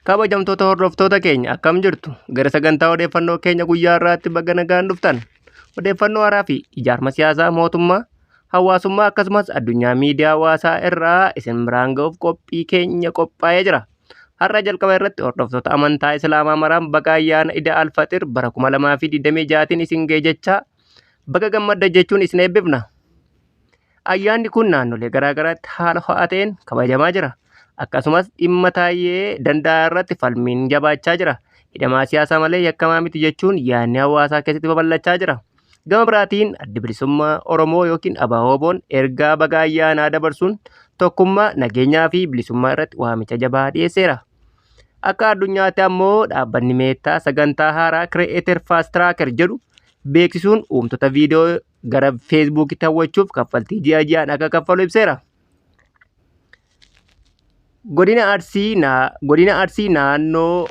Kabajamtoota hordoftoota keenya akkam jirtu? Gara sagantaa odeeffannoo keenya guyyaa har'aatti baga nagaan dhuftan. Odeeffannoo haaraa fi ijaarma siyaasaa mootummaa, hawaasummaa akkasumas addunyaa miidiyaa hawaasaa irraa isin biraan ga'uuf qophii keenya qophaa'ee jira. Har'a jalqaba irratti hordoftoota amantaa Islaamaa maraan baga ayyaana Ida Alfaxir bara 2026tiin isin ga'e jechaa baga gammadda jechuun isin eebbifna. Ayyaanni kun naannolee garaa garaatti haala ho'aa ta'een kabajamaa jira. Akkasumas dhimma Taayyee Danda'aa irratti falmiin jabaachaa jira. Hidhamaa siyaasaa malee yakkamaa miti jechuun yaadni hawaasaa keessatti babal'achaa jira. Gama biraatiin Addi Bilisummaa Oromoo yookiin ABO-WBOn ergaa baga ayyaanaa dabarsuun tokkummaa, nageenyaa fi bilisummaa irratti waamicha jabaa dhiyeesseera. Akka addunyaatti ammoo dhaabbanni Meettaa sagantaa haaraa Creator Fast Tracker jedhu beeksisuun uumtota viidiyoo gara Feesbuukitti hawwachuuf kaffaltii ji'a ji'aan akka kaffalu ibseera. Godina Arsii Godina Arsii naannoo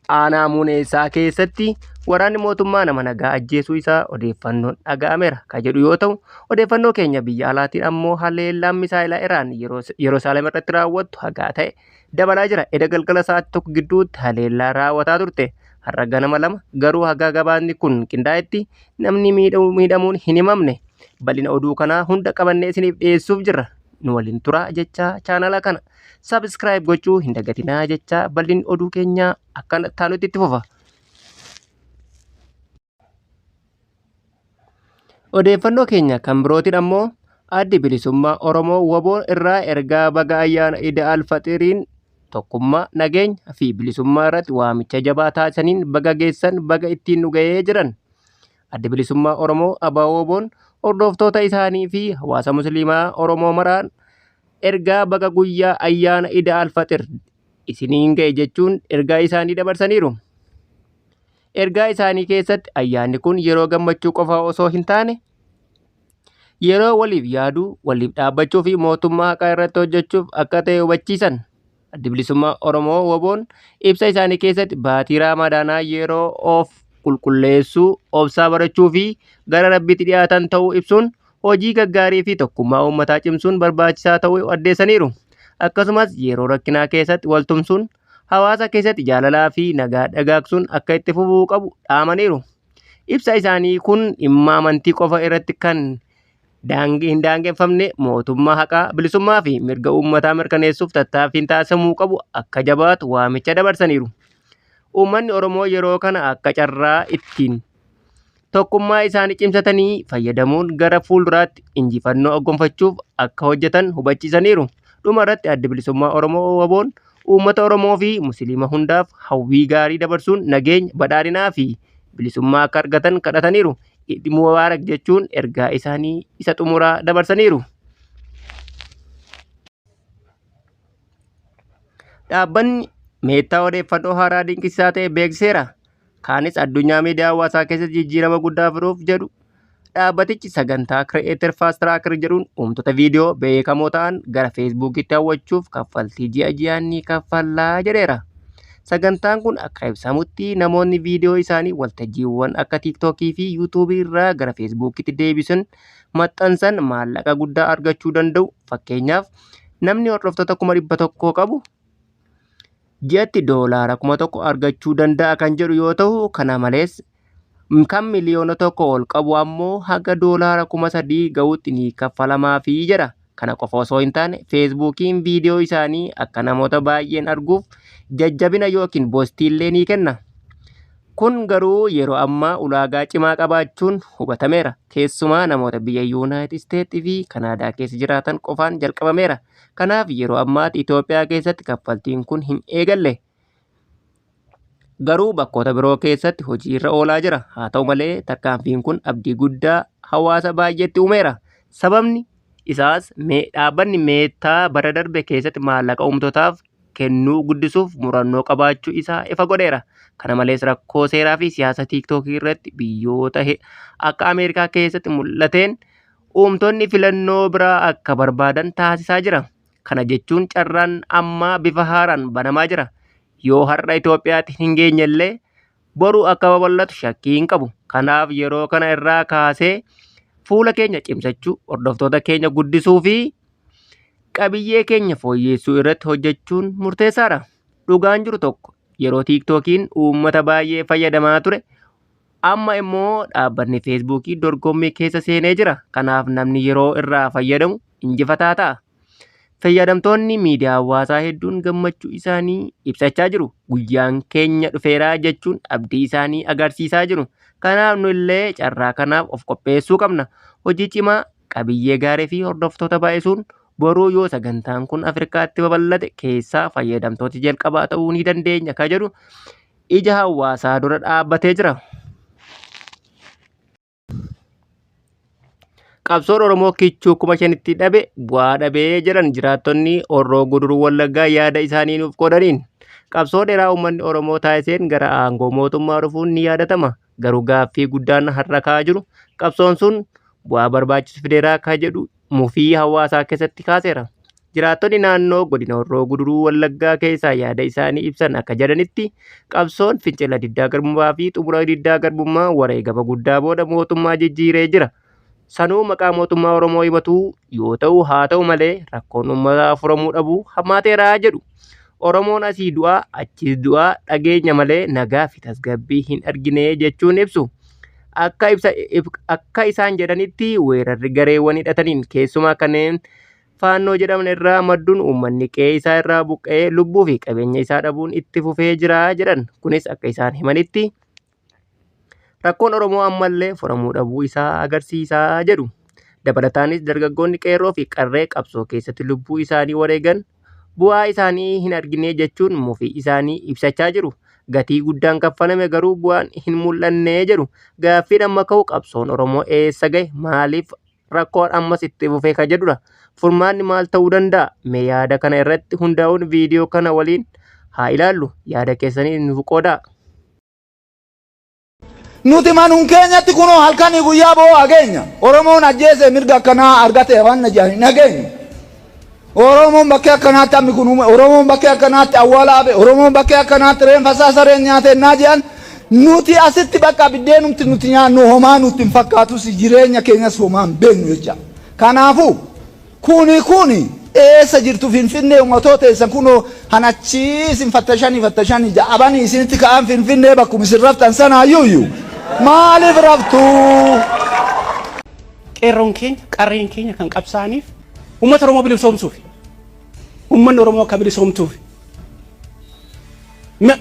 aanaa Muneessaa keessatti waraanni mootummaa nama nagaa ajjeesuu isaa odeeffannoon dhaga'ameera kan jedhu yoo ta'u, odeeffannoo keenya biyya alaatiin ammoo haleellaan misaa'ilaa Iraan Yerusaalem irratti raawwattu hagaa ta'e dabalaa jira. Eda galgala sa'aatii tokko gidduutti haleellaa raawwataa turte. Har'a ganama lama garuu hagaa gabaasni kun qindaa'etti namni miidhamuun hin himamne. Bal'ina oduu kanaa hunda qabannee isiniif dhiyeessuuf jirra. Nu waliin turaa jechaa chaanala kana subscribe gochuu hin dagatinaa jechaa bal'inni oduu keenyaa akkana taanutti itti fufa. Odeeffannoo keenya kan birootiin ammoo Addi Bilisummaa Oromoo wbo irraa ergaa baga ayyaana Ida Alfaxiriin tokkummaa, nageenya fi bilisummaa irratti waamicha jabaa taasisaniin baga geessan baga ittiin nu ga'ee jedhan. Addi Bilisummaa Oromoo ABO-WBOn hordoftoota isaanii fi hawaasa Musliimaa Oromoo maraan ergaa baga guyyaa ayyaana Ida Alfaxir isiniin ga'e jechuun ergaa isaanii dabarsaniiru. Ergaa isaanii keessatti ayyaanni kun yeroo gammachuu qofa osoo hin taane yeroo waliif yaaduu, waliif dhaabbachuu fi mootummaa haqaa irratti hojjechuuf akka ta'e hubachiisan. Addi Bilisummaa Oromoo WBOn ibsa isaanii keessatti baatii Raamadaanaa yeroo of qulqulleessuu, obsaa barachuu fi gara Rabbiitti dhiyaatan ta'uu ibsuun hojii gaggaarii fi tokkummaa uummataa cimsuun barbaachisaa ta'uu addeessaniiru. Akkasumas yeroo rakkinaa keessatti waltumsuun hawaasa keessatti jaalalaa fi nagaa dagaagsuun akka itti fufuu qabu dhaamaniiru. Ibsa isaanii kun dhimma amantii qofa irratti kan hin daangeffamne mootummaa haqaa, bilisummaa fi mirga uummataa mirkaneessuuf tattaaffiin taasifamuu qabu akka jabaatu waamicha dabarsaniiru. Uummanni Oromoo yeroo kana akka carraa ittiin tokkummaa isaanii cimsatanii fayyadamuun gara fuulduraatti injifannoo gonfachuuf akka hojjetan hubachiisaniiru. Dhuma irratti Addi Bilisummaa Oromoo WBOn uummata Oromoo fi Musliima hundaaf hawwii gaarii dabarsuun nageenya, badhaadhinaa fi bilisummaa akka argatan kadhataniiru. Iid Mubaarak jechuun ergaa isaanii isa xumuraa dabarsaniiru. Dhaabbanni Meettaa odeeffannoo haaraa dinqisiisaa ta'e beeksiseera. Kaanis addunyaa miidiyaa hawaasaa keessatti jijjiirama guddaa fiduuf jedhu dhaabbatichi sagantaa Creator Fast Tracker jedhuun uumtoota viidiyoo beekamoo ta'an gara Feesbuukitti hawwachuuf kaffaltii ji'a ji'aan ni kaffallaa jedheera. Sagantaan kun akka ibsamutti namoonni viidiyoo isaanii waltajjiiwwan akka Tiiktookii fi Yuutuubii irraa gara Feesbuukitti deebisuun maxxansan maallaqa guddaa argachuu danda'u. Fakkeenyaaf namni hordoftoota 100,000 qabu ji'atti doolaara 1000 argachuu danda'a kan jedhu yoo ta'u, kana malees kan miliyoona 1 ol qabu ammoo haga doolaara 3000 ga'utti ni kaffalamaafii jedha. Kana qofa osoo hin taane Feesbuukiin viidiyoo isaanii akka namoota baay'een arguuf jajjabina yookiin boostiillee ni kenna. Kun garuu yeroo ammaa ulaagaa cimaa qabaachuun hubatameera. Keessumaa namoota biyya Yuunaayitid Isteetsi fi Kanaadaa keessa jiraatan qofaan jalqabameera. Kanaaf yeroo ammaatti Itoophiyaa keessatti kaffaltiin kun hin eegalle. Garuu bakkoota biroo keessatti hojii irra oolaa jira. Haa ta'u malee tarkaanfiin kun abdii guddaa hawaasa baay'eetti uumeera. Sababni isaas dhaabbanni Meettaa bara darbe keessatti maallaqa uumtotaaf kennuu guddisuuf murannoo qabaachuu isaa ifa godheera. Kana malees rakkoo seeraa fi siyaasa tiiktookii irratti biyyoota akka Ameerikaa keessatti mul'ateen uumtonni filannoo biraa akka barbaadan taasisaa jira. Kana jechuun carraan ammaa bifa haaraan banamaa jira. Yoo har'a Itoophiyaatti hin geenyellee boru akka babal'atu shakkii hin qabu. Kanaaf yeroo kana irraa kaasee fuula keenya cimsachuu, hordoftoota keenya guddisuu fi qabiyyee keenya fooyyessuu irratti hojjechuun murteessaadha. Dhugaan jiru tokko yeroo Tiiktookiin uummata baay'ee fayyadamaa ture amma immoo dhaabbanni Feesbuukii dorgommii keessa seenee jira. Kanaaf namni yeroo irraa fayyadamu injifataa ta'a. Fayyadamtoonni miidiyaa hawaasaa hedduun gammachuu isaanii ibsachaa jiru. Guyyaan keenya dhufeeraa jechuun abdii isaanii agarsiisaa jiru. Kanaaf nu illee carraa kanaaf of qopheessuu qabna. Hojii cimaa, qabiyyee gaarii fi hordoftoota baay'isuun boruu yoo sagantaan kun Afrikaatti babal'ate keessaa fayyadamtoota jalqabaa ta'uu ni dandeenya ka jedhu ija hawaasaa dura dhaabbatee jira. Qabsoon Oromoo kichuu 5000tti dhabe bu'aa dhabee jedhan jiraattonni Horroo Guduruu Wallaggaa yaada isaanii nuuf qoodaniin. Qabsoo dheeraa uummanni Oromoo taasiseen gara aangoo mootummaa dhufuun ni yaadatama. Garuu gaaffii guddaan har'a ka'aa jiru qabsoon sun bu'aa barbaachisu fideeraa ka jedhu mufii hawaasaa keessatti kaaseera. Jiraattonni naannoo godina Horroo Guduruu Wallaggaa keessaa yaada isaanii ibsan akka jedhanitti qabsoon fincila diddaa garbummaa fi xumura diddaa garbummaa wareegama guddaa booda mootummaa jijjiiree jira. Sanuu maqaa mootummaa Oromoo himatuu yoo ta'u haa ta'u malee rakkoon uummataa furamuu dhabuu hammaateera jedhu. Oromoon asii du'aa achiis du'aa dhageenya malee nagaa fi tasgabbii hin argine jechuun ibsu. Akka ibsa akka isaan jedhanitti weerarri gareewwan hidhataniin keessumaa kanneen faannoo jedhaman irraa madduun uummanni qe'ee isaa irraa buqqa'ee lubbuu fi qabeenya isaa dhabuun itti fufee jira jedhan. Kunis akka isaan himanitti rakkoon Oromoo ammallee furamuu dhabuu isaa agarsiisa jedhu. Dabalataanis dargaggoonni qeerroo fi qarree qabsoo keessatti lubbuu isaanii wareegan bu'aa isaanii hin argine jechuun mufii isaanii ibsachaa jiru. Gatii guddaan kaffalame garuu bu'aan hin mul'anne jedhu. Gaaffiin amma ka'u qabsoon Oromoo eessa gahe maaliif rakkoon ammas itti fufee ka jedhudha. Furmaanni maal ta'uu danda'a? Mee yaada kana irratti hundaa'uun viidiyoo kana waliin haa ilaallu. Yaada keessanii nuuf qoodaa. Nuti manum keenyatti kunoo halkanii guyyaa boo'aa geenya. Oromoon ajjeese mirga akkanaa argate waan na jedhan hin dhageenyu. Oromoon bakkee akkanaatti hammi kun uume, Oromoon bakkee akkanaatti awwaala hafe, Oromoon bakkee akkanaatti reenfa isaa sareen nyaate ennaa jedhan nuti asitti bakka biddeenumti nuti nyaannu homaa nutti hin fakkaatus jireenya keenyas homaa hin beeknu jecha. Kanaafuu Kuni kuni eessa jirtu finfinnee umatoo teessan kunoo han achii isin fattashanii fattashanii ja'abanii isinitti ka'an finfinnee bakkuma isin raftan sanaayyuuyyu maaliif raftuu? Qeerroon keenya, qarreen keenya kan qabsaa'aniif uummata Oromoo bilisoomsuufi. Uummanni Oromoo akka bilisoomtuufi.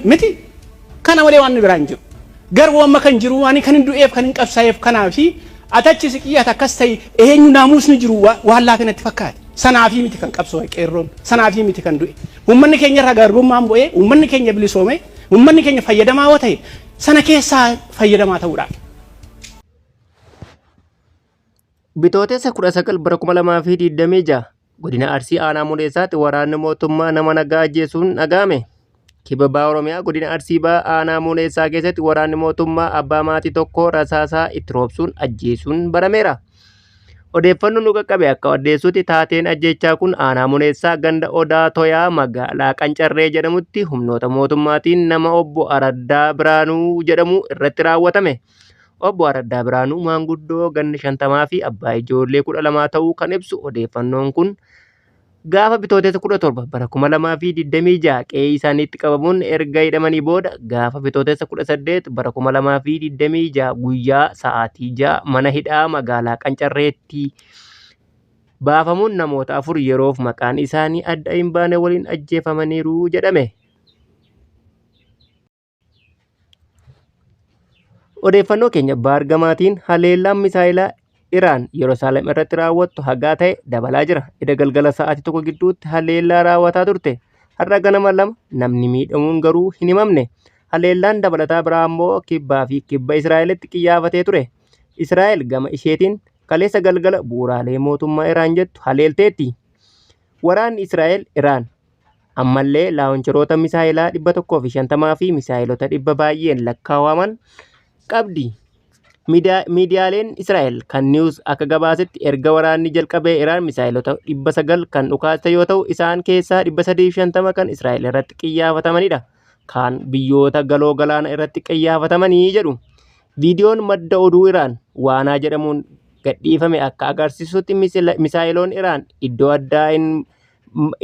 Miti kana malee waan biraa hin jiru. Garuu amma kan jiru ani kan hin du'eef kan hin qabsaa'eef kanaafi atachi siqii ati akkas ta'i eenyu naamuusni jiru waan laafe natti fakkaate. Sanaafii miti kan qabsoo'e qeerroon sanaafii miti kan du'e. Uummanni keenya irraa garbummaan bu'ee uummanni keenya bilisoome uummanni keenya fayyadamaa yoo ta'e sana keessaa fayyadamaa ta'uudhaaf. Bitootessa 19 bara 2026 godina Arsii aanaa Muleessaatti waraanni mootummaa nama nagaa ajjeesuun dhaga'ame. Kibba Baha Oromiyaa godina Arsii Baha aanaa Muleessaa keessatti waraanni mootummaa abbaa maatii tokkoo rasaasaa itti roobsuun ajjeesuun barameera. Odeeffannoon nu qaqqabe akka addeessutti taateen ajjeechaa kun aanaa Muneessaa ganda Odaa Toyaa magaalaa Qancarree jedhamutti humnoota mootummaatiin nama obbo Araddaa Biraanuu jedhamu irratti raawwatame. Obbo Araddaa Biraanuu maanguddoo ganna 50 fi abbaa ijoollee 12 ta'uu kan ibsu odeeffannoon kun, gaafa Bitootessa 17 bara 2026 qe'ee isaaniitti qabamuun erga hidhamanii booda gaafa Bitootessa 18 bara 2026 guyyaa sa'aatii 6 mana hidhaa magaalaa Qancarreetti baafamuun namoota 4 yeroof maqaan isaanii adda hin baane waliin ajjeefamaniiru jedhame. Odeeffannoo keenya baargamaatiin haleellaan misaayilaa Iraan Yerusaalem irratti raawwattu hagaa ta'e dabalaa jira. Eda galgala sa'aatii 1 gidduutti haleellaa raawwataa turte. Har'a ganama 2 namni miidhamuun garuu hin himamne. Haleellaan dabalataa biraa ammoo kibbaa fi kibba Israa'elitti qiyyaafatee ture. Israa'el gama isheetiin kaleessa galgala bu'uuraalee mootummaa Iraan jettu haleelteetti. Waraanni Israa'el Iraan Ammallee laawuncheroota misaayilaa 150 fi misaayilota dhibba baay'een lakkaawaman qabdi. Miidiyaaleen Israa'el kan News akka gabaasetti erga waraanni jalqabee Iraan misaayilota 900 kan dhukaaste yoo ta'u isaan keessaa 350 kan Israa'el irratti qiyyaafatamanidha. Kaan biyyoota galoo galaana irratti qiyyaafatamanii jedhu. Viidiyoon madda oduu Iraan Waanaa jedhamuun gadhiifame akka agarsiisutti misaayiloon Iraan iddoo addaa hin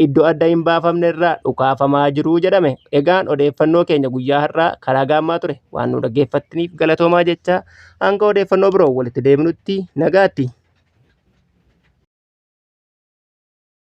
iddoo adda hin baafamne irraa dhukaafamaa jiru jedhame. Egaan odeeffannoo keenya guyyaa har'aa karaa gaammaa ture waan nu dhaggeeffattaniif galatoomaa jecha hanga odeeffannoo biroo walitti deebinutti nagaatti.